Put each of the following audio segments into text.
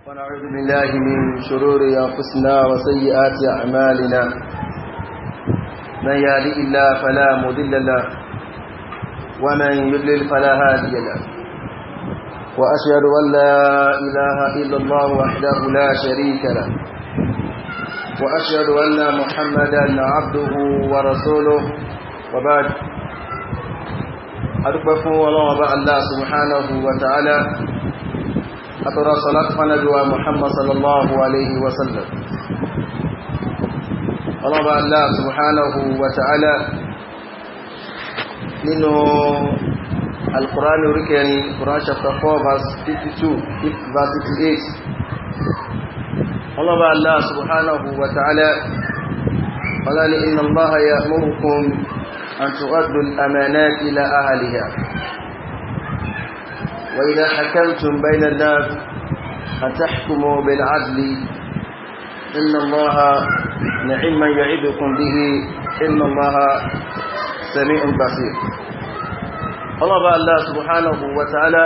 ونعوذ بالله من شرور أنفسنا وسيئات أعمالنا. من يهده الله فلا مضل له ومن يضلل فلا هادي له. وأشهد أن لا إله إلا الله وحده لا شريك له، وأشهد أن محمدا عبده ورسوله. وبعد، adúpẹ́ fún Ọlọ́run Ọba Allah subhanahu wa ta'ala, àtọ́rọ salat fánàbíwa Muhammad sallallahu alaihi wasallam. Ọlọ́run Ọba Allah subhanahu wa ta'ala nínú Al-Qur'an oríkẹrin, Quran chapter 4 verse 52 verse 58, Ọlọ́run Ọba Allah subhanahu wa ta'ala ọlọ́ni: "Inna Allaha ya'murukum أن تؤدوا الأمانات إلى أهلها وإذا حكمتم بين الناس أن تحكموا بالعدل إن الله نعم ما يعظكم به إن الله سميع بصير." الله الله سبحانه وتعالى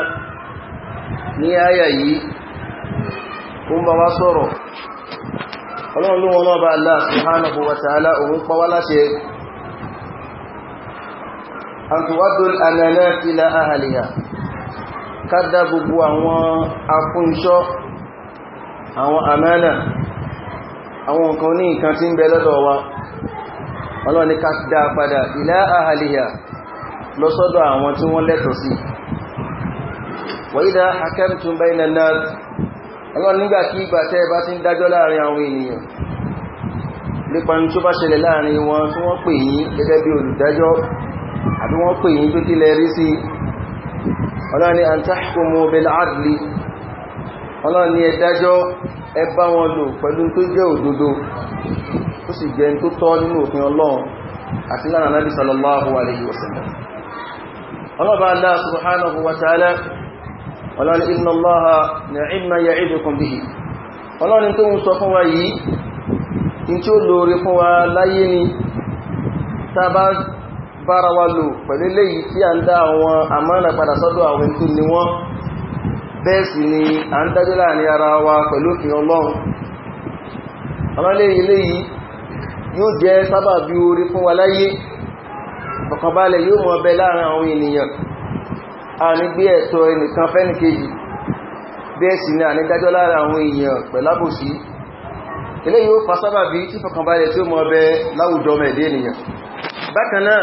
ní àyà yìí kún bá wá sọ̀rọ̀. Ọlọ́run ló wọn bá Allah subhanahu wa ta'ala òun pa wá láṣẹ an tuwaddu al-amanat ila ahliha, ká dá gbogbo àwọn afúnṣọ́, àwọn àmánà, àwọn nǹkan ní nǹkan tí ń bẹ lọ́dọ̀ wa. Ọlọ́run ní ká dá padà ila ahliha, lọ sọ́dọ̀ àwọn tí wọ́n lẹ́tọ̀ọ́ sí. Wa idha hakamtum bayna an-nas, Ọlọ́run nígbà kí ìgbà tẹ́ bá ti ń dájọ́ láàrin àwọn ènìyàn nípa ní tó bá ṣẹlẹ̀ láàrin wọn, tí wọ́n pè yín gẹ́gẹ́ bí olùdájọ́ àbí wọ́n pè yín pé kí lẹ rí sí, Ọlọ́run ní an tahkumu bil adli, Ọlọ́run ní ẹ dájọ́, ẹ bá wọn lò pẹ̀lú tó jẹ́ òdodo, ó sì jẹ́ tó tọ́ nínú òfin Ọlọ́run àti lánàá Nábì sallallahu alayhi wa sallam. Ọlọ́ba Allah subhanahu wa ta'ala, Ọlọ́run inna Allaha ni'ma ya'idukum bihi. Ọlọ́run tó ń sọ fún wa yìí, in tí ó lóore fún wa láyé ni tá bá bára wa lò pẹ̀lú léyìí tí a ń dá àwọn àmánà padà sọ́dọ̀ àwọn tó ní wọ́n, bẹ́ẹ̀ sì ni a ń dájọ́ láàrin ara wa pẹ̀lú òfin Ọlọ́run. Ọlọ́lẹ́ eléyìí yóò jẹ́ sábàbí oore fún wa láyé, ọ̀kànbalẹ̀ yóò mọ̀ bẹ láàrin àwọn ènìyàn, a ní gbé ẹ̀tọ́ ẹnìkan fẹ́nìkejì, bẹ́ẹ̀ sì ni a ní dájọ́ láàrin àwọn èèyàn pẹ̀lábòsí. Eléyìí ó fa sábàbí tí fọkànbalẹ̀ tí ó mọ̀ bẹ láwùjọ mẹ̀dé ènìyàn. Bákan náà,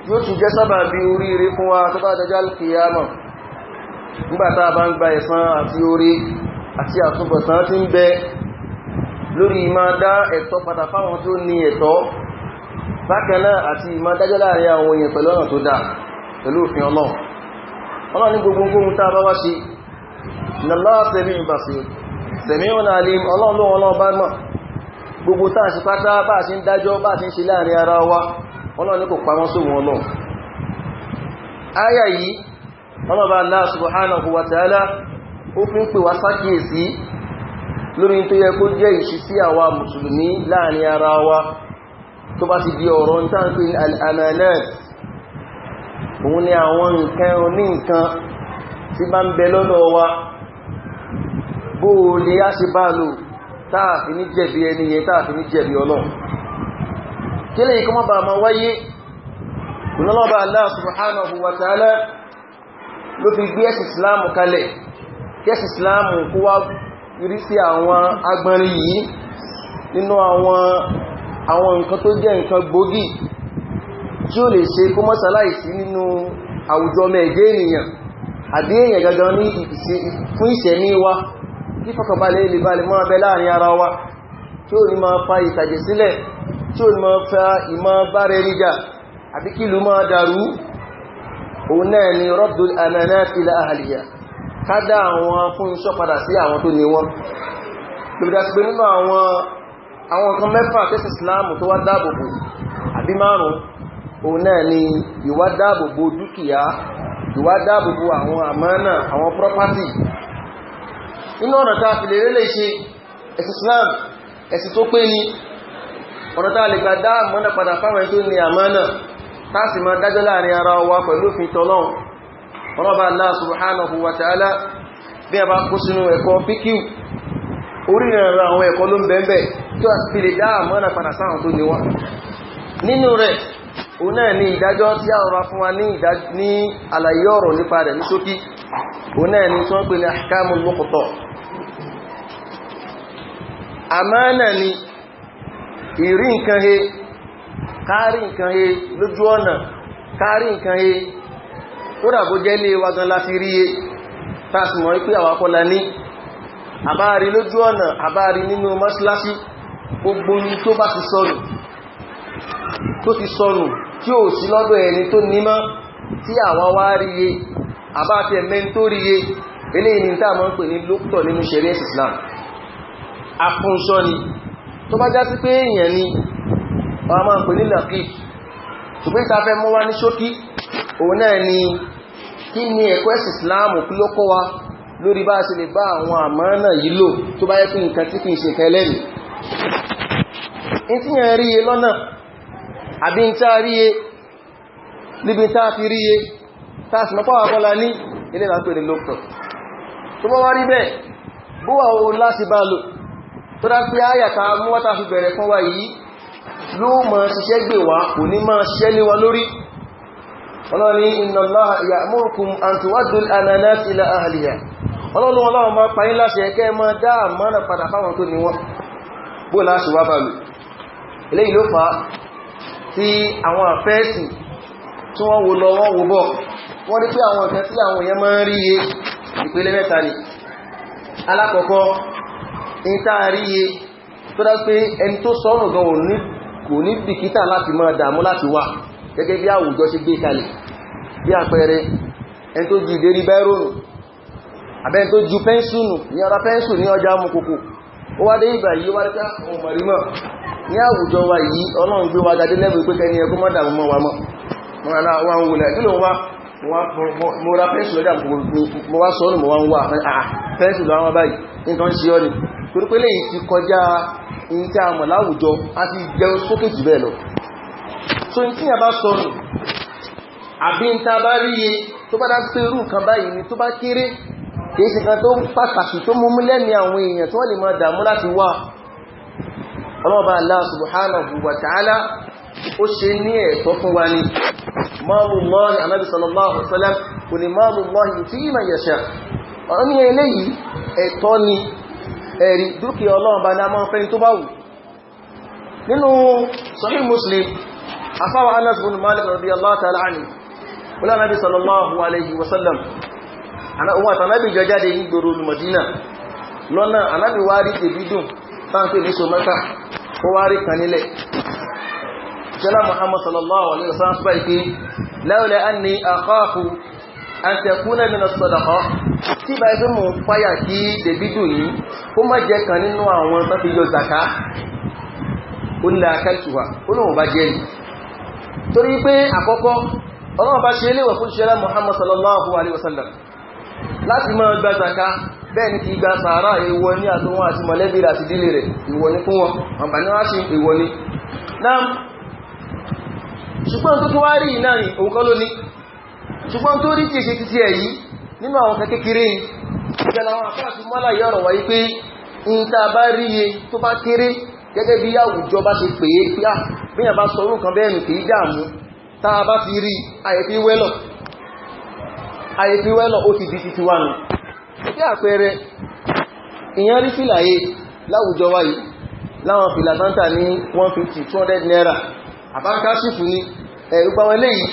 yóò tún jẹ́ sábàbí oríire fún wa tó bá dọjọ́ alkiyama, nígbàtá bá ń gba ẹ̀san àti orí àti àtúbọ̀tán tí ń bẹ lórí ìmá dá ẹ̀tọ́ padà fáwọn tó ní ẹ̀tọ́, bákan náà àti ìmá dájọ́ láàrin àwọn èèyàn pẹ̀lú ọ̀nà tó dáa, pẹ̀lú òfin Ọlọ́run. Ọlọ́run ní gbogbo ohun tá a bá wá ṣe, Innallaha sami'un basir, sami'un alim. Ọlọ́run ló wọn bá mọ̀ gbogbo tá a ṣe pátá, bá a ṣe ń dájọ́, bá a ṣe ń ṣe láàrin ara wa. Ọlọ́run ní kò pamọ́ sóhun Ọlọ́run. Áyà yìí, Ọlọ́ba Allah subhanahu wa ta'ala ó fi ń pè wá sákìyèsí lórí tó yẹ kó jẹ́ ìṣesí àwa mùsùlùmí láàrin ara wa tó bá ti di ọ̀rọ̀ ń tàn pé al-amanat. Òun ni àwọn nǹkan oní nǹkan tí bá ń bẹ lọ́dọ̀ wa, bó o lè á ṣe bá lò táàfi ní jẹ̀bi ẹni yẹn, táàfi ní jẹ̀bi Ọlọ́run. Kí lè kọ́ mọ́ bá ma wáyé? Ọlọ́ba Allah subhanahu wa ta'ala ló fi gbé ẹ̀sìn Islamu kalẹ̀, kí ẹ̀sìn Islamu kó wá rí sí àwọn agbọ́nrin yìí nínú àwọn nǹkan tó jẹ́ nǹkan gbòógì tí ó lè ṣe kó mọ́sàláìsí nínú àwùjọ mẹ́ẹ̀dẹ́ ènìyàn àbí èèyàn gangan ní fún ìṣẹ̀mí wa, kí fọkànbalẹ̀ lè balẹ̀ mọ́ abẹ láàrin ara wa, tí ó ní máa fa ìtàjẹ̀ sílẹ̀, tí ó ní máa fa ìmọ̀ bára ẹni jà àbí kí ìlú máa dàrú. Òun náà ni raddul amanat ila ahliha, ká dá àwọn fún iṣọ́ padà sí àwọn tó ní wọ́n. Lóbi dá sí pé nínú àwọn nǹkan mẹ́fà tẹ́sì Islam tó wá dáàbòbò àbí márùn-ún, òun náà ni ìwà dáàbòbò dúkìá, ìwà dáàbòbò àwọn àmánà, àwọn property. Nínú ọ̀nà tá a fi lè rélè ṣe, ẹ̀sìn Islam, ẹ̀sìn tó pé ní ọ̀nà tá a lè gbà dá àmánà padà fáwọn ẹni tó ní àmánà, tá sì máa dájọ́ láàrin ara wa pẹ̀lú òfin tọ́lọ́run. Ọlọ́ba Allah subhanahu wa ta'ala Bí a bá kó sínú ẹ̀kọ́ fíkíù, orí ìrìnàrò àwọn ẹ̀kọ́ ló ń bẹ̀ẹ̀bẹ̀ tó a fi lè dá àmánà padà sáwọn tó ní wọ́n. Nínú rẹ̀ òun náà ni ìdájọ́ tí a rọra fún wa ní àlàyé ọ̀rọ̀ nípa rẹ̀ ní ṣókí. Òun náà ni tí wọ́n pè ní ahkamul luqta. Àmánà ni ìrí nǹkan he, kárí nǹkan he lójú ọ̀nà, kárí nǹkan he kódà bó jẹ́ lé wa gan láti rí he, tàbí mọ̀ wípé àwọn akọ́lá ní àbárí lójú ọ̀nà, àbárí nínú mọ́ṣíláṣí, gbogbo ní tó bá ti sọnù, tó ti sọnù tí ó sí lọ́dọ̀ ẹni tó nímọ́ tí àwa wá rí he, àbá ti ẹ̀mẹ́ tó rí he, eléyìí ni tá mọ́ ń pè ní lókítọ̀ nínú ṣẹ̀ríà Islam. Afúnṣọ́ ni. Tó bá já sí pé èèyàn ni wọ́n máa ń pè ní laqit. Ṣùgbọ́n ìta fẹ́ mú wá ní ṣókí òun náà ni kí ni ẹ̀kọ́ ẹ̀sìn Islam kí ló kọ́ wa lórí bá ṣe lè bá àwọn àmánà yìí lò tó bá yẹ fún nǹkan tí kìí ṣe nǹkan ẹlẹ́mìí. In tí yẹn rí e lọ́nà àbí ń tá rí e níbi tá fi rí e tá sì mọ́pá wà ní ilé là ń pè ní lókítọ̀. Tó bá wá rí bẹ́ẹ̀, búwà o láti bá lò tó dá pé áyàta mú wátà fi bẹ̀rẹ̀ fún wa yìí ló mọ̀ ṣiṣẹ́ gbè wá, kò ní máa ṣiṣẹ́ lé wa lórí. Ọlọ́ni inna Allaha ya'murukum an tu'addu al-amanati ila ahliha. Ọlọ́run Ọlọ́run máa pa yín láṣẹ kẹ́ máa dá àmánà padà fáwọn tó ní wọ́n. Bó láṣẹ wá bá lò. Eléyìí ló fà á tí àwọn àfẹ́ẹ̀sì tí wọ́n wo lọ wọ́n wo bọ̀. Wọ́n rí pé àwọn nǹkan tí àwọn èèyàn máa ń rí iye ìpele mẹ́ta ni. Alákọ̀ọ́kọ́, in tá rí iye tó dá pé ẹni tó sọnù gan kò ní bìkítà láti máa dààmú láti wà gẹ́gẹ́ bí àwùjọ ṣe gbé kalẹ̀. Bí àpẹẹrẹ, ẹni tó ju ìdérí báírònù, àbẹ́ni tó ju pẹ́ńsùnù ní ọ̀rá pẹ́ńsù ní ọjà amukoko, ó wá dé ìgbà yìí wá rí pé àwọn mọ̀rímọ̀ ní àwùjọ wa yìí Ọlọ́run gbé wa gadé lẹ́bù pé kẹni ẹkú mọ́ dàmú mọ́ wa mọ́. Wọ́n wùlẹ̀ kí ló ń wá, mo ra pẹ́ńsù lọ́jà, mo wá sọ́nù, mo wá ń wá pẹ́ńsù lọ́wọ́ báyìí, nǹkan ṣe ọ́ ni. Torí pé léyìí ti kọjá in tí a mọ̀ láwùjọ, a ti jẹun sókè jù bẹ́ẹ̀ lọ. So in tí a bá sọnù àbí in tá bá rí iye tó bá dá pé irú nǹkan báyìí ni tó bá kéré, kìí ṣe kan tó pàtàkì tó mú lẹ́mí àwọn èèyàn tí wọ́n lè máa dààmú láti wá. Ọlọ́ọ̀bá Allah subhanahu wa ta'ala ó ṣe ní ẹ̀tọ́ fún wa ni. Malullahi, Ànábì sallallahu alaihi wasallam kò ní malullahi yu'tihi man yasha. Ọ̀rọ̀ ní eléyìí ẹ̀tọ́ ni, ẹ̀rí dúkìá Ọlọ́run bá ní a máa ń fẹ́ tó bá wù. Nínú Sahih Muslim, afáwà Anas bin Malik radiyallahu ta'ala anhu, wọ́n Ànábì sallallahu alaihi wasallam, àwọn àtànábì jọ jáde ní gbòrò Madina lọ́nà, Ànábì wá rí dèbídùn táǹpé ní somata, ó wá rí kan nílẹ̀. Jẹ́lá Muhammad sallallahu alaihi wasallam sọ pé lawla anni akhafu an takuna min as-sadaqa, tí bá ẹgbẹ́ mú fáyà kí dèbídùn yìí kó má jẹ́ kan nínú àwọn tó fi yọ zaka, ó ní làákàtùwà, ó lóun bá jẹ́ yìí. Torí pé àkọ́kọ́ Ọlọ́run bá ṣe léwọ̀ fún ṣẹlá Muhammad sallallahu alaihi wasallam láti máa gba zaka, bẹ́ẹ̀ ni kì í gba sàárà, èèwọ̀ ní àtọwọn àti mọ̀lẹ́bí rẹ̀ àti ìdílé rẹ̀, èèwọ̀ ní fún wọn, àǹfààní wá sí èèwọ̀ ní. Náà ṣùgbọ́n tó tó wá rí náà ni òun kọ́ ló ní, ṣùgbọ́n tó rí tí ṣe títí ẹ̀ yìí nínú àwọn kan kékeré ni. Ìjọba àwọn àfáà fi mọ́lá yọ ọ̀rọ̀ wáyé pé in tá a bá rí iye tó bá kéré gẹ́gẹ́ bí àwùjọ bá ṣe pè é pé à bí yàn bá sọ orú nǹkan bẹ́ẹ̀ nù kì í dààmú, tá a bá ti rí àyèfi wẹ́lọ̀, àyèfi wẹ́lọ̀ ó ti di titi wa nù. Bí àpẹẹrẹ, ìyẹn rí fìlà yìí láwùjọ wa yìí, láwọn fìlà tántà ní 150 200 naira, àbáńkáṣífù ni ẹ̀rùgbà wọn léyìí,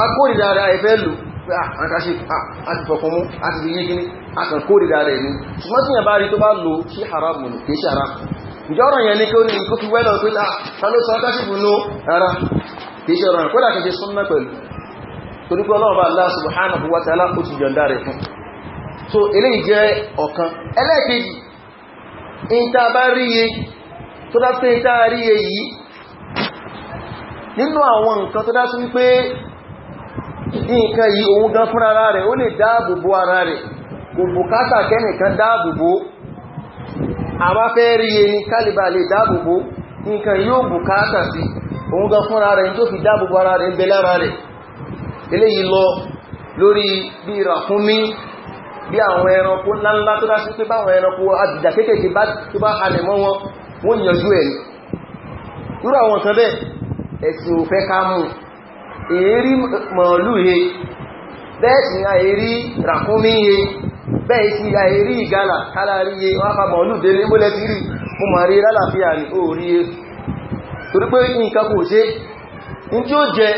a kórìíra rẹ̀ àìfẹ́ lò pé àǹkáṣífù a ti fọkàn mú, a ti fi yí kíní, a kàn kórìíra rẹ̀ ní. Ṣùgbọ́n tí yẹn bá rí tó bá lò sí haramu ni, kìí ṣe haram. Ǹjẹ́ ọ̀rọ̀ yẹn ni kí ó ní kó fi wẹ́lọ̀ pé ta ló sọ àǹkáṣífù nù? Rárá, kìí ṣe ọ̀rọ̀ yẹn, kódà kìí ṣe súnnà pẹ̀lú. Torí pé Ọlọ́run bá Allah subhanahu wa ta'ala ó ti yọ̀ǹda rẹ̀ fún. So eléyìí jẹ́ ọ̀kan. Ẹlẹ́ẹ̀kejì, in tá bá rí iye tó dá pé tá rí iye yìí nínú àwọn nǹkan tó dá sí wípé nǹkan yìí òun gan fúnra ara rẹ̀ ó lè dáàbòbò ara rẹ̀, kò bùkátà kẹ́nìkan dáàbòbò. Àbá fẹ́ rí iye ní kálíbà lè dáàbòbò, nǹkan yóò bùkátà sí òun gan fúnra rẹ̀ tó fi dáàbòbò ara rẹ̀ ń bẹ lára rẹ̀. Eléyìí lọ lórí bí ràkúnmí, Bí àwọn ẹranko ńláńlá tó dá sí pé báwọn ẹranko àbìjà kéékèèké tó bá halẹ̀ mọ́ wọn, wọ́n yanjú ẹ̀. Irú àwọn nǹkan bẹ́ẹ̀, ẹ̀sìn ò fẹ́ ká mú. Èérí màálù he, bẹ́ẹ̀ sì ni àìrí ràkúnmí he, bẹ́ẹ̀ sì àìrí ìgalà kálárí he. Wọ́n fa màálù délé, mólẹ́ ti rí mo mà rí lálàáfíà ní orí he, torí pé nǹkan kò ṣe ní tí ó jẹ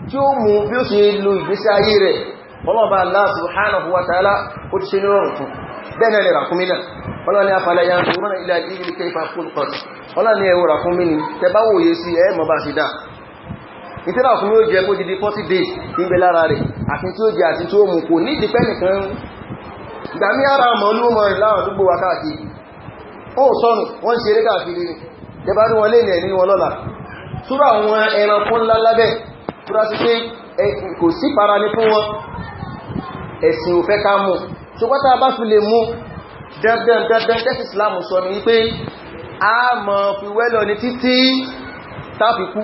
tí ó mú bí ó ṣe lo ìgbésí ayé rẹ̀. Ọlọ́ọ̀bá Allah subhanahu wa ta'ala ó ti ṣe ní rọrùn fún. Bẹ́ẹ̀ náà ni ràkúnmí náà. Ọlọ́ni afala yanzuruna ila al-ibili kayfa khuliqat. Ọlọ́ni ẹwọ ràkúnmí ni, tẹ bá wòye sí ẹ mọ̀ bá ṣe dá. Ìtí ràkúnmí ó jẹ kó di 40 days níbẹ̀ lára rẹ̀, àti tí ó jẹ àti tí ó mú, kò ní ìdípẹ́ nìkan. Ìgbà mí ara mọ̀ ló mọ̀ rìn láwọn àdúgbò wa káàkiri, ó sọnù, wọ́n ń ṣeré káàkiri ni. Tẹ bá rí wọn lé ní ẹ̀ní wọn lọ́la. Súrà àwọn ẹranko ńlá lábẹ́ túra sí pé kò sí para ní fún wọn, ẹ̀sìn ò fẹ́ ká mú. Ṣùgbọ́n tá a bá fi lè mú, dandan dandan tẹ́sì Islam sọ ní wípé a mọ̀ fi wẹ́lọ ní títí táfi kú,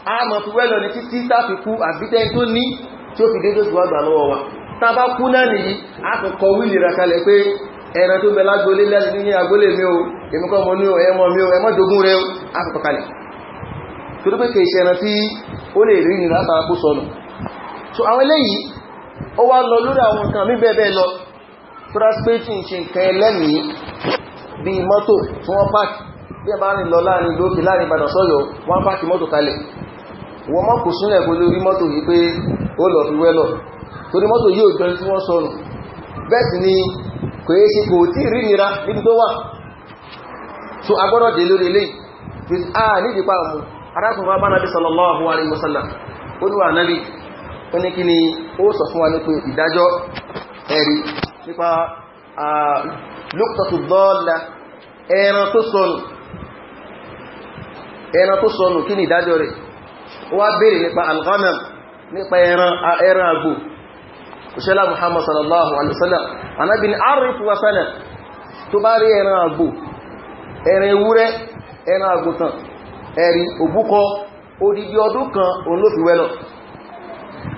a mọ̀ fi wẹ́lọ ní títí táfi kú, àbítẹ́ tó ní tí ó fi dé tó wà gbà lọ́wọ́ wa. Tá bá kú náà nìyí, a kò kọ wílì rẹ̀ kalẹ̀ pé ẹran tó bẹ lágbólé lẹ́sìn ní agbólé mi o, èmi kọ́ mọ ní o, ẹmọ mi o, ẹmọ jogún rẹ o, a kò kọ kalẹ̀ torí pé kìí ṣe ẹran tí ó lè rí ní látara kó sọnù. So àwọn eléyìí ó wá lọ lórí àwọn nǹkan mí bẹ́ẹ̀ bẹ́ẹ̀ lọ tó dá sí pé tí ń ṣe nǹkan ẹlẹ́mìí, bí mọ́tò tí wọ́n páàkì. Bí ẹ bá rìn lọ láàrin lókè, láàrin Ìbàdàn sọ́yọ́, wọ́n páàkì mọ́tò kalẹ̀. Wọ́n mọ́ kò súnlẹ̀ kó lórí mọ́tò yìí pé ó lọ fi wẹ́lọ̀, torí mọ́tò yìí ò jọ tí wọ́n sọnù. Bẹ́ẹ̀ sì ni kò yé ṣe, kò tí rí nira níbi tó wà. So agbọ́dọ̀ dé lórí eléyìí. A nídìí pa mú. Arákùnrin bá Nábì sallallahu alaihi wasallam, ó ní wà Nábì, ó ní kí ni ó sọ fún wa nípa ìdájọ́ ẹ̀rí nípa luqtatu dalla, ẹran tó sọnù, ẹran tó sọnù, kí ni ìdájọ́ rẹ̀? Ó wá béèrè nípa al-ghanam, nípa ẹran àgbò. Òṣèlá Muhammad sallallahu alaihi wasallam, Ànábì ní arif wa sana. Tó bá rí ẹran àgbò, ẹran ewúrẹ́, ẹran àgùntàn, ẹ̀rí òbúkọ, odidi ọdún kan òun ló fi wẹ́lọ̀.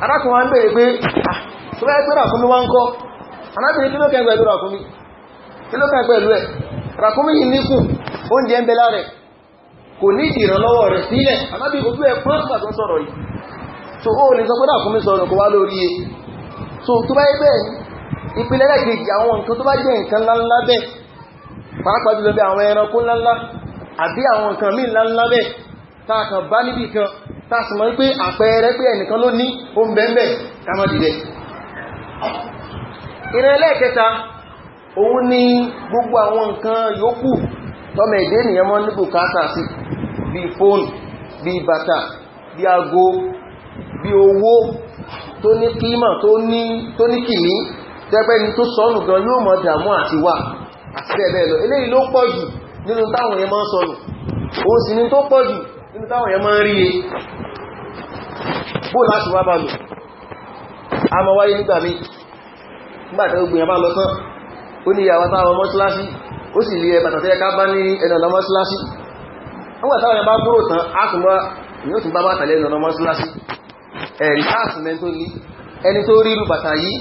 Arákùnrin wa ń bèèrè pé tó bá pẹ́ ràkúnmí wá ń kọ́? Arábìnrin, kí ló kẹ́ pẹ̀lú ràkúnmí? Kí ló kẹ́ pẹ̀lú ẹ̀? Ràkúnmí yìí níkùn, oúnjẹ ń bẹ lára ẹ̀, kò ní ìrànlọ́wọ́ rẹ̀ sílẹ̀. Anábì ojú ẹ̀ pọ́n nígbà tó ń sọ̀rọ̀ yìí. So ó lè sọ pé ràkúnmí sọ̀rọ̀ kó wá lórí e. So tó bá yẹ bẹ́ẹ̀, ìpìlẹ̀ lẹ́ẹ̀kejì, àwọn nǹkan tó bá jẹ́ nǹkan ńláńlá bẹ́ẹ̀, pàápàá jùlọ bí àwọn ẹranko ńláńlá àbí àwọn nǹkan míì ńláńlá bẹ́ẹ̀ táàkàn bá níbì kan, táà sì mọ̀ wípé àpẹẹrẹ pé ẹnìkan ló ní ohun bẹ́ẹ̀bẹ́, ká má dìde. Ìran ẹlẹ́ẹ̀kẹta, òun ni gbogbo àwọn nǹkan yòókù tọ́mọ èdè ènìyàn mọ́ ní bùkátà sí, bí fóònù, bí bàtà, bí aago, bí owó tó ní kímọ̀, tó ní kìmí, tẹ́pẹ́ ni tó sọnù gan yóò mọ̀ dààmú àti wà, àti bẹ́ẹ̀ bẹ́ẹ̀ lọ. Eléyìí ló pọ̀ jù nínú táwọn èèyàn máa ń sọnù, òun sì ni tó pọ̀ jù nínú táwọn èèyàn máa ń rí e. Bó láti wá bá lò, a máa wáyé nígbà míì, nígbà tí gbogbo èèyàn bá lọ tán, ó ní ìyàwó táwọn mọ́ṣáláṣí, ó sì lè bàtà tẹ́ ká bá ní ẹnu ọ̀nà mọ́ṣáláṣí. Nígbà táwọn èèyàn bá kúrò tán, á tún bá ìyóò tún bá bàtà lẹ́nu ọ̀nà mọ́ṣáláṣí. Ẹ̀rí káàsìmẹ́ tó ní ẹni tó rí irú bàtà yìí,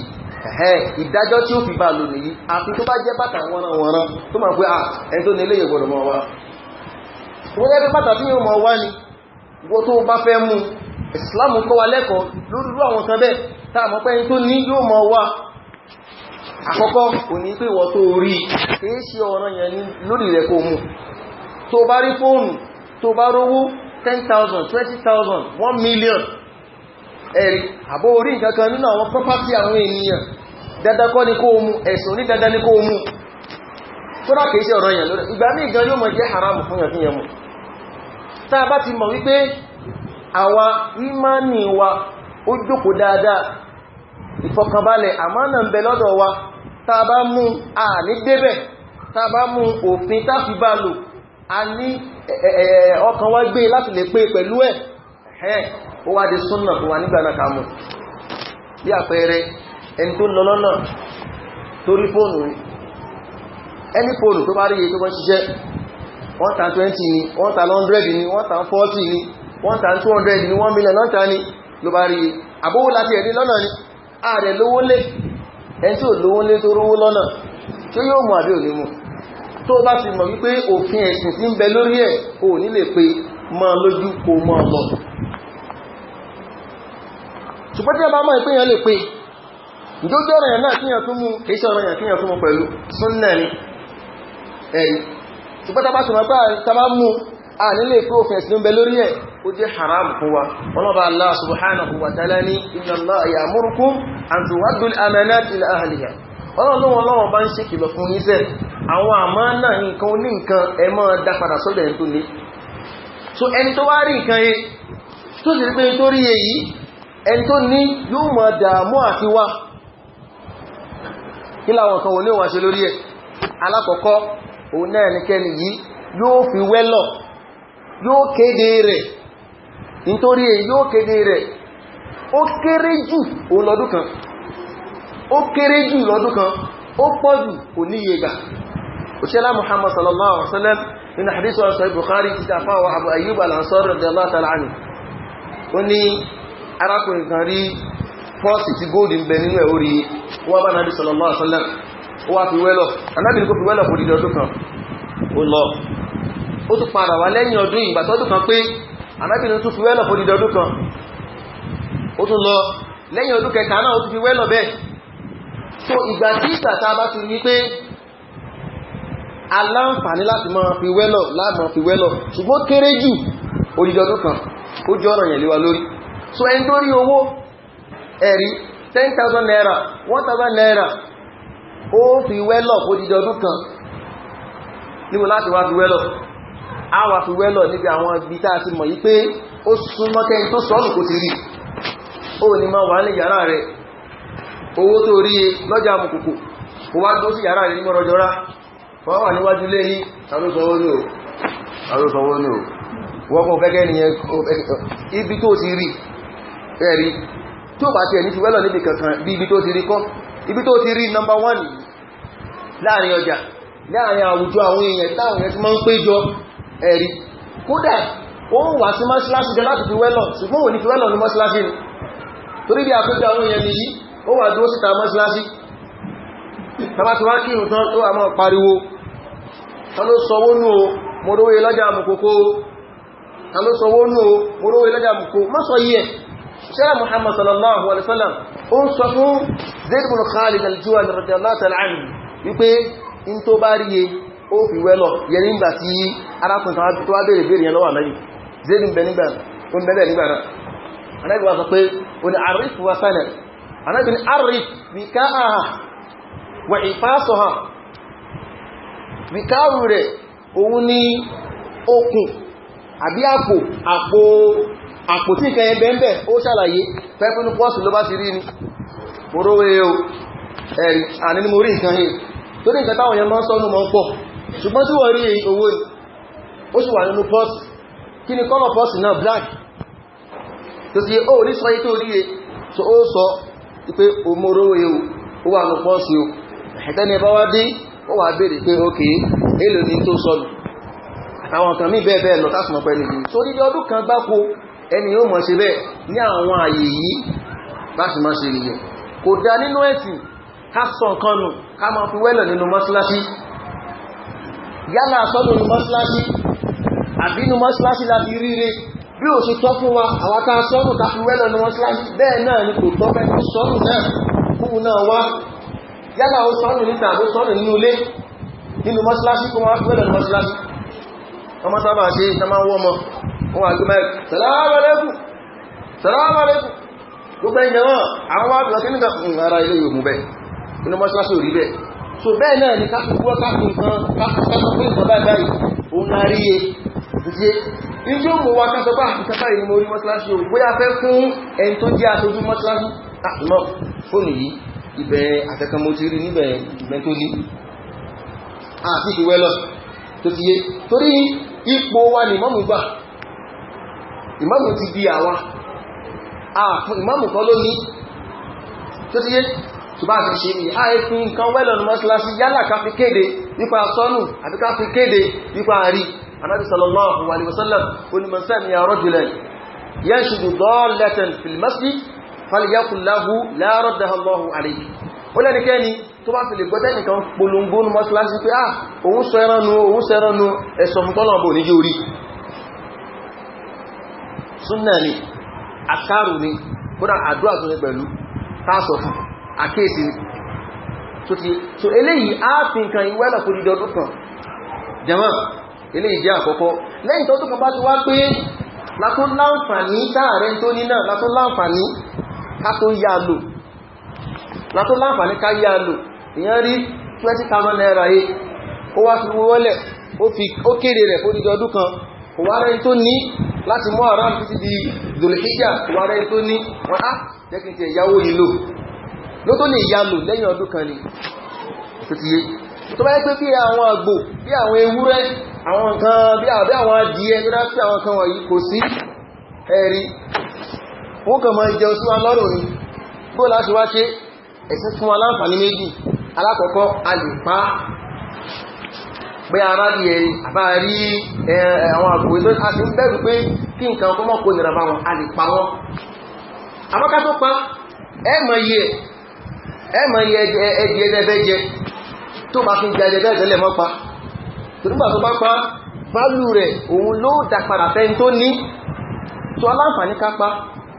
ẹ̀hẹ́ ìdájọ́ tí ó fi bá lò nìyí. Àfi tó bá jẹ́ bàtà wọ́nranwọ̀nran tó máa pé à ẹni tó ní ilé yóò gbọ́dọ̀ mọ́ wá. Wọ́n jẹ́ pé bàtà tí yóò mọ̀ wá ni wọ́n tó bá fẹ́ mú. Ìsìláàmù kọ́ wa lẹ́kọ̀ọ́ lórí irú àwọn kan bẹ́ẹ̀ tá a mọ̀ pé ẹni tó ní yóò mọ̀ wá. Àkọ́kọ́ kò ní pé ìwọ tó rí, kìí ṣe ọ̀ràn yẹn ní lórí rẹ̀ kó mú. Tó bá rí fóònù, tó bá rówó 10,000, 20,000, 1 million, ẹ̀rí àbó orí nǹkan kan nínú àwọn property àwọn ènìyàn, dandan kọ́ ni kó mú. Ẹ̀sùn ní dandan ni kó mú, kódà kìí ṣe ọ̀ràn yẹn lórí. Ìgbà míì gan yóò mọ̀ jẹ́ haram fún yàn kí yẹn mú. Tá a bá ti mọ̀ wípé àwa ìmánì wa ó jókòó dáadáa, ìfọ̀kànbalẹ̀ àmánà ń bẹ lọ́dọ̀ wa, tá a bá mú a ní débẹ̀. Tá a bá mú, òfin tá fi bá lò, a ní ọkàn wa gbé láti lè pé pẹ̀lú ẹ̀, ó wá di súnnà fún wa nígbà náà ká mú. Bí àpẹẹrẹ, ẹni tó lọ lọ́nà tó rí fóònù rí, ẹni fóònù tó bá rí iye tó bọ́ ṣiṣẹ́, wọ́n ta 20 ni, wọ́n ta 100 ni, wọ́n ta 40 ni, wọ́n ta 200 ni, 1 million lọ́ta ni ló bá rí, àbówó láti ẹ̀rí lọ́nà ni, ààrẹ lówó lé. Ẹni tí ò lówó lé tó rówó lọ́nà, tí yóò mú àbí ò ní mú? Tó bá ti mọ̀ wípé òfin ẹ̀sìn tí ń bẹ lórí ẹ̀, ò ní lè pé mọ́ lójú kó mọ́ lọ. Ṣùgbọ́n tí a bá mọ̀ ìpéyàn lè pé ìjójọ́ ọ̀rọ̀ yẹn náà kíyàn tún mú, kìí ṣe ọ̀rọ̀ yẹn kíyàn tún mú pẹ̀lú súnnà ni ẹ̀rí. Ṣùgbọ́n tá bá ṣe mọ̀ pé tá bá mú a nílé pé òfin ẹ̀sìn ń bẹ lórí ẹ̀, ó jẹ́ haram fún wa. Ọlọ́ba Allah subhanahu wa ta'ala ní inna Allaha ya'murukum an tu'addu al-amanati ila ahliha. Ọlọ́run bá ń ṣe kìlọ̀ fún yín sẹ́, àwọn àmánà nǹkan oní nǹkan ẹ máa dá padà sọ́dọ̀ ẹni tó ní. So ẹni tó wá rí nǹkan yìí tó sì rí pé tó rí èyí, ẹni tó ní yóò máa dààmú àti wá. Kí láwọn kan wò ní wọ́n ṣe lórí ẹ̀? Alákọ̀ọ́kọ́, òun náà ẹnikẹ́ni yìí yóò fi wẹ́lọ̀, yóò kéde rẹ̀, nítorí èyí yóò kéde rẹ̀. Ó kéré jù òun lọ́dún kan, ó kéré jù lọ́dún kan, ó pọ̀ jù kò níye gbà. Òṣèlá Muhammad sallallahu alaihi wasallam nínú hadith wa Sahih Bukhari ti ta fáwọn Abu Ayyub al-Ansari radiyallahu ta'ala anhu, ó ní arákùnrin kan rí pọ́ọ̀sì tí góòdì ń bẹ nínú ẹ̀, orí wọ́n bá Nabi sallallahu alaihi wasallam, ó wá fi wẹ́lọ̀. Ànábì ní kó fi wẹ́lọ̀ fún dídí ọdún kan. Ó lọ, ó tún padà wá lẹ́yìn ọdún. Ìgbà tọ́dún kan pé, Ànábì ní tún fi wẹ́lọ̀ fún dídí ọdún kan. Ó tún lọ lẹ́yìn ọdún kẹta náà, ó tún fi wẹ́lọ̀ bẹ́ẹ̀. So ìgbà tí ìgbà tá a bá ti rí pé aláǹfààní láti máa fi wẹ́lọ̀, láàmà fi wẹ́lọ̀, ṣùgbọ́n kéré jù odidi ọdún kan, ó jẹ́ ọ̀rọ̀ yẹn lé wa lórí. So ẹni tó rí owó ẹ̀rí 10,000 naira, 1,000 naira, ó fi wẹ́lọ̀ odidi ọdún kan. Níbo láti wá fi wẹ́lọ̀? A wà fi wẹ́lọ̀ níbi àwọn ibi tá a ti mọ̀ yí pé ó súnmọ́ kẹ́ni tó sọ́nù kò ti rí. Ó ní máa wà ní yàrá rẹ̀, owó tó rí lọ́jà amùkùkù, kò wá dó sí yàrá rẹ̀ ní mọ́rọ̀jọ́rá, wọ́n wà níwájú lé yí, àrúsọwọ́ ní o, wọ́n kọ́ fẹ́kẹ́ nìyẹn. Ibi tó ti rí ẹ̀rí tó bá ti ẹ̀ ní fi wẹ́lọ̀ níbi kankan bí ibi tó ti rí kọ́, ibi tó ti rí number 1 láàrin ọjà, láàrin àwùjọ àwọn èèyàn táwọn èèyàn ti máa ń péjọ ẹ̀rí. Kódà ó ń wà sí mọ́ṣíláṣí jẹ láti fi wẹ́lọ̀, ṣùgbọ́n ò ní fi wẹ́lọ̀ ní mọ́ṣíláṣí ni, torí bí àpéjọ àwọn èèyàn nìyí, ó wà dúró síta mọ́ṣíláṣí. Tàbá ti wá kírun tán, tó wà máa pariwo, ta ló sọwó nù o, mo rówó lọ́jà àmùkòkò, ta ló sọwó nù o, mo rówó lọ́jà àmùkòkò. Má sọ yí ẹ̀. Ṣẹ́rà Muhammad sallallahu alaihi wasallam ó ń sọ fún Zaid bin Khalid al-Juhani radiyallahu ta'ala anhu wípé in tó bá rí ó fi wẹ́lọ̀ yẹ nígbà tí arákùnrin tó wá béèrè béèrè yẹn lọ́wọ́ Ànábì. Zaid ń bẹ nígbà ó ń bẹ nígbà náà. Ànábì wá sọ pé ó ní arif wa sana. Ànábì ní arif wìkáàhà wà ìfásọ̀hà. Wìkáàrù rẹ̀ òun ní okùn àbí àpò àpò àpò tí nǹkan yẹn bẹ́ẹ̀ ó ṣàlàyé pẹ́pínú pọ́ọ̀sì ló bá ti rí ni. Mo rówó o, ẹ̀rì àní ni mo rí nǹkan yìí, torí nǹkan táwọn yẹn máa ń sọ́nù mọ́ pọ̀. Ṣùgbọ́n tí wọ́n rí owó ni ó sì wà nínú pọ́ọ̀sì, kí ni kọ́lọ̀ pọ́ọ̀sì náà? Black. Tó sì ó ní sọ yí tó rí e, so ó sọ pé o mo rówó o, ó wà nínú pọ́ọ̀sì o. Ẹ̀tẹ́ni ẹ bá wá dé, ó wà béèrè pé ókè, èlò ní tó sọnù, àtàwọn kan mí bẹ́ẹ̀ bẹ́ẹ̀ lọ tásùmọ̀ pẹ̀lú yìí. So dídí ọdún kan gbáko, ẹni yóò mọ̀ ṣe bẹ́ẹ̀ ní àwọn àyè yìí láti máa ṣe nìyẹn. Kò dá nínú ẹ̀sìn ká sọ nǹkan nù, ká máa fi wẹ́lọ̀ nínú mọ́ṣáláṣí. Yálà sọ́nù nínú mọ́ṣáláṣí àbí nínú mọ́ṣáláṣí láti ríre, bí ò ṣe tọ́ fún wa àwọn tá sọ́nù ká fi wẹ́lọ̀ nínú mọ́ṣáláṣí, bẹ́ẹ̀ náà ni kò tọ́ fẹ́ tó sọ́nù náà fún náà wá. Yálà ó sọ́nù níta àbó sọ́nù nínú ilé, nínú mọ́ṣáláṣí kó máa fi wẹ́lọ̀ nínú mọ́ṣáláṣí. Ọmọ sábà ṣe ìta máa ń wọ́ ọmọ wọn wà gbé mẹ́rin, salaam alaikum, salaam alaikum, gbogbo ẹ̀yìn náà àwọn wá lọ sí nígbà ara ilé yóò mú bẹ́ẹ̀, inú mọ́ṣáláṣí ò rí bẹ́ẹ̀. So bẹ́ẹ̀ náà ni káfí gbọ́ káfí nǹkan káfí pé nǹkan báyìí báyìí òun náà rí e ṣe ní ó mú wa ká sọ pé nǹkan báyìí ni mo rí mọ́ṣáláṣí o, bóyá fẹ́ fún ẹni tó jẹ́ aṣojú mọ́ṣáláṣí náà fóònù yìí, ibẹ̀ àtẹ̀kan mo ti rí níbẹ̀ ìgbẹ́ tó ní àti ìwẹ́lọ̀ tó ti yé, torí ipò wa ni ìmámù gbà, ìmámù ti di àwa, ìmámù kan ló ní tó ti yé. Tó bá ti ṣe ní àìfí nǹkan wẹ́lọ̀ ní mọ́sílásí, yálà ká fi kéde nípa sọ́nù àbí ká fi kéde nípa àrí. Anábì sallallahu alaihi wasallam ó ní man sami'a rajulan yanshudu dallatan fil masjid falyaqul lahu la raddaha Allahu alayhi. Ó lẹ́nikẹ́ni tó bá fi lè gbọ́tẹ́ nìkan polongo ní mọ́sílásí pé ah, òun sọ ẹran nu, òun sọ ẹran nu, ẹ̀sọ̀ fún tọ́lọ̀ bò ní jí orí. Súnnà ni, àkárù ni, kódà àdúrà tó ní pẹ̀lú káàsọ̀ fún àkíyèsí ni. So eléyìí á fi nǹkan ìwẹ́lẹ̀ fún dídí ọdún kan. Jàmá, eléyìí jẹ́ àkọ́kọ́. Lẹ́yìn tọ́dún kan bá ti wá pé látó láǹfààní táàrẹ tó ní náà, látó láǹfààní ká tó yá lò, látó láǹfààní ká yá lò. Èyàn rí 20,000 naira yìí, ó wá fi wọ́lẹ̀, ó kéde rẹ̀ fún dídí ọdún kan, kò wá rẹ̀ tó ní láti mọ́ àrán títí di Dhul-Hijjah, kò wá rẹ̀ tó ní wọ́n á jẹ́ kí n ti ẹ̀yáwó yìí lò, ló tó lè yá lò lẹ́yìn ọdún kan ni. Tó ti yé, tó bá yẹ pé bí àwọn àgbò, bí àwọn ewúrẹ́, àwọn nǹkan bí àwọn adìẹ tó dá sí àwọn nǹkan wọ̀nyí kò sí ẹ̀rí, wọ́n kàn máa jẹun sí wa lọ́rùn ni. Bó láti wá ṣe, ẹ̀sìn fún wa láǹfààní méjì. Alákọ̀ọ́kọ́, a lè pa pé ara rí ẹ̀rí àbá rí àwọn àgbò tó a sì ń bẹ̀rù pé kí nǹkan kó mọ́ kó nira bá wọn, a lè pa wọ́n. Àmọ́ ká tó pa, ẹ mọ̀ iye ẹdì ẹdẹ́fẹ́ jẹ tó bá fi jẹ ẹdẹ́fẹ́ tẹ́lẹ̀ mọ́ pa. Torígbà tó bá pa, válù rẹ̀ òun ló dá padà fẹ́ tó ní. Tó aláǹfààní ká pa,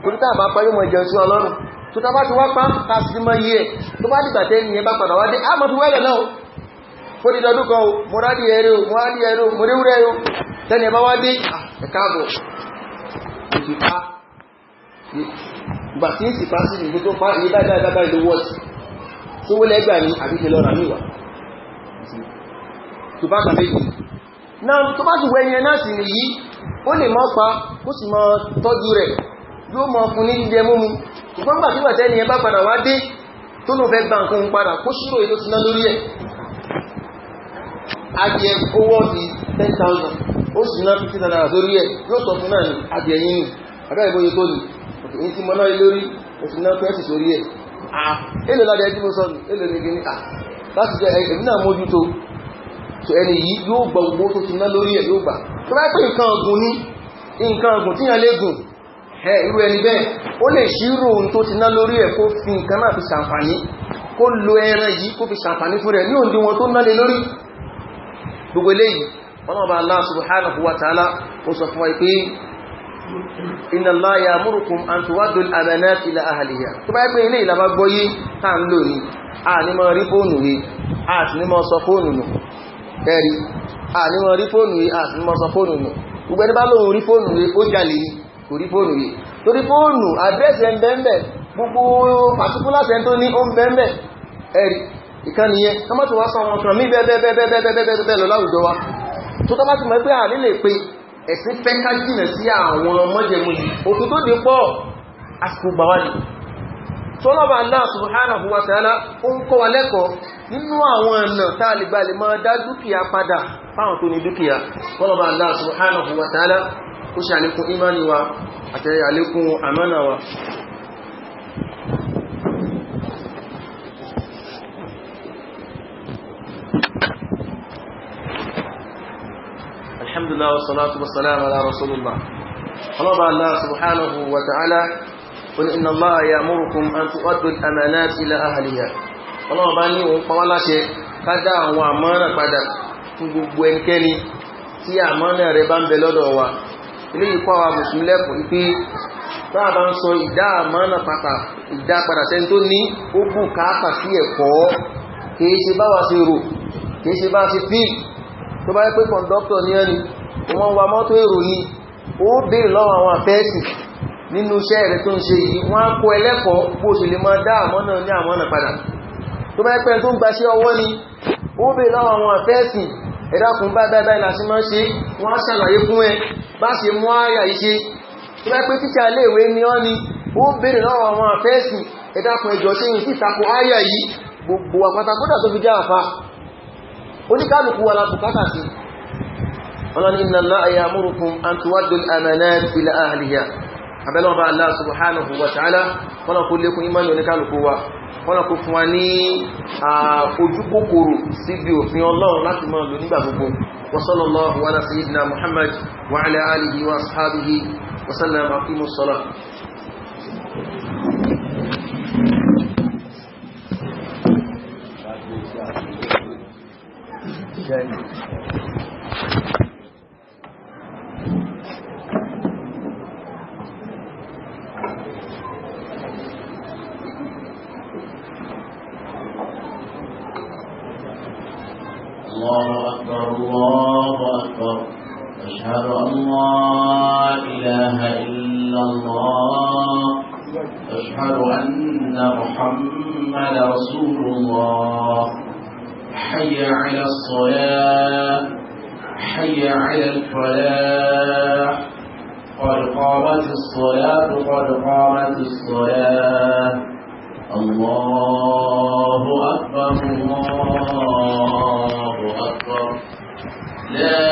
torí tá bá pa yóò mọ̀ jẹun sí Ọlọ́run. Tó tá bá ti wá pa, ká sì mọ iye ẹ̀. Tó bá dìgbà tẹ́ni yẹn bá padà wá dé, á mọ̀ fi wẹ́lẹ̀ náà ó di lọ́dún kan o, mo rádìí ẹrẹ́ o, mo rádìí ẹrẹ́ o, mo réwúrẹ́ o. Tẹ́ni ẹ bá wá dé, ẹ káàbọ̀, mo ti pa. Ìgbà tí ń sì pa sí ìgbó tó pa iye báyìí báyìí báyìí ló wọ́ọ̀tì tó wó lẹ́gbà ní àbíkẹ́ lọ́ra níwà tó bá kà méjì náà. Tó bá sì wẹ́yẹn náà sì nìyí, ó lè mọ́ pa, kó sì mọ́ tọ́jú rẹ̀, yóò mọ́ fún ní jíjẹ múmu. Ṣùgbọ́n gbà tí wàtẹ́ ni ẹ bá padà wá dé tó ló fẹ́ gba nǹkan padà, kó ṣírò èyí tó ti ná lórí ẹ̀. Adìẹ owó ti 10,000, ó sì ná 50 naira sórí ẹ̀, yóò sọ fún náà ní adìẹ yín ní abẹ́ ìbóye tó ní òkè tí mo náà lórí, ó sì ná 20 sórí ẹ̀. Èlò ládẹ tí mo sọ nù, èlò ní gíní láti jẹ́ èmi náà mójútó. So ẹni yìí yóò gba gbogbo tó ti ná lórí ẹ̀, yóò gbà. Tó bá pé nǹkan ọ̀gùn ní, nǹkan ọ̀gùn tí yàn lè gùn, ẹ irú ẹni bẹ́ẹ̀ ó lè ṣírò ohun tó ti ná lórí ẹ̀, kó fi nǹkan náà fi ṣàǹfààní, kó lo ẹran yìí kó fi ṣàǹfààní fún rẹ̀ ní òǹdíwọ̀n tó ná lé lórí. Gbogbo eléyìí, ọlọ́ọ̀bá Allah subhanahu wa ta'ala ó sọ fún wa pé inna Allaha ya'murukum an tuwaddu al-amanati ila ahliha. Tó bá pé ilé ìlàbá gbọ́yé tá ń lò ní, a ní mọ́ rí fóònù rí, a sì ní mọ́ sọ fóònù nù. Ẹ̀rí, a ní mọ́ rí fóònù rí, a sì ní mọ́ sọ fóònù nù. Gbogbo ẹni bá lóhun rí fóònù rí, ó jalè ní, kò rí fóònù rí. Torí fóònù àdírẹ́sì ẹ̀ ń bẹ́ẹ̀, gbogbo pàtíkúlàsì ẹ̀ tó ní ó ń bẹ́ẹ̀. Ẹ̀rí, ìkan nìyẹn. Ká má tó wá sọ àwọn kan mí bẹ́ẹ̀ bẹ́ẹ̀ bẹ́ẹ̀ bẹ́ẹ̀ bẹ́ẹ̀ bẹ́ẹ̀ lọ láwùjọ wa. Tó tọ́ bá ti mọ̀ pé à nílè pé ẹ̀sìn fẹ́ ká jìnà sí àwọn mọ́jẹ̀mú yìí, òfin tó dé pọ̀, àsìkò gbà wá ní. Tọ́lọ́bà Allah subhanahu wa ta'ala ó ń kọ́ wa lẹ́kọ̀ọ́ nínú àwọn ọ̀nà tá a lè gbà lè máa dá dúkìá padà fáwọn tó ní dúkìá. Tọ́lọ́bà Allah subhanahu wa ta'ala ó ṣe àlékún ìmánì wa àti àlékún àmánà wa. Alhamdulillah wa salatu wa salam ala rasulillah. Ọlọ́ba Allah subhanahu wa ta'ala qul inna Allaha ya'murukum an tu'addu al-amanati ila ahliha. Ọlọ́run bá ní òun pa wá láṣẹ ká dá àwọn àmánà padà fún gbogbo ẹnikẹ́ni tí àmánà rẹ̀ bá ń bẹ lọ́dọ̀ wa. Eléyìí kọ́ àwa mùsùlùmí lẹ́kọ̀ọ́ pé tá a bá ń sọ ìdá àmánà pàpà, ìdá padà sẹ́ni tó ní, ó bù káàkà sí ẹ̀kọ́. Kìí ṣe báwa ṣe rò, kìí ṣe bá ṣe fíìl. Tó bá yẹ pé kọ̀ǹdọ́tọ̀ ní ẹni wọ́n wa mọ́tò èrò ni, ó béèrè lọ́wọ́ àwọn àfẹ́ẹ̀sì nínú iṣẹ́ rẹ̀ tó ń ṣe yìí, wọ́n á kó ẹlẹ́kọ̀ọ́ bó ṣe lè máa dá àmánà ní àmánà padà. Tó bá pẹ́ tó ń gbaṣẹ́ ọwọ́ ni, ó bèèrè lọ́wọ́ àwọn àfẹ́ẹ̀sì, ẹ̀dàkùn bá bá báyìí láti máa ṣe, wọ́n á ṣàlàyé fún ẹ bá ṣe mú àyà yìí ṣe. Tó bá pẹ́ tíṣà iléèwé ni ọ́ ni, ó bèèrè lọ́wọ́ àwọn àfẹ́ẹ̀sì, ẹ̀dàkùn ẹjọ́ ṣe yìí sí ìtakò àyà yìí. Gbogbo àpáta kódà tó fi já àfa oníkálukú wa la bùkátà sí. Ọlọ́ni inna Allaha ya'murukum an tuwaddu al-amanati ila ahliha. Abẹ́lọ́ba Allah subhanahu wa ta'ala kọ́nà kó lékún ìmánì oníkálukú wa, kọ́nà kó fún wa ní ojú kòkòrò síbi òfin Ọlọ́run láti máa lò nígbà gbogbo. Wa sallallahu ala sayyidina Muhammad wa ala alihi wa ashabihi wa sallam. Aqimus salah. الله أكبر الله أكبر أشهد أن لا إله إلا الله أشهد أن محمد رسول الله حي على الصلاة حي على الفلاح قد قامت الصلاة قد قامت الصلاة الله أكبر الله أكبر لا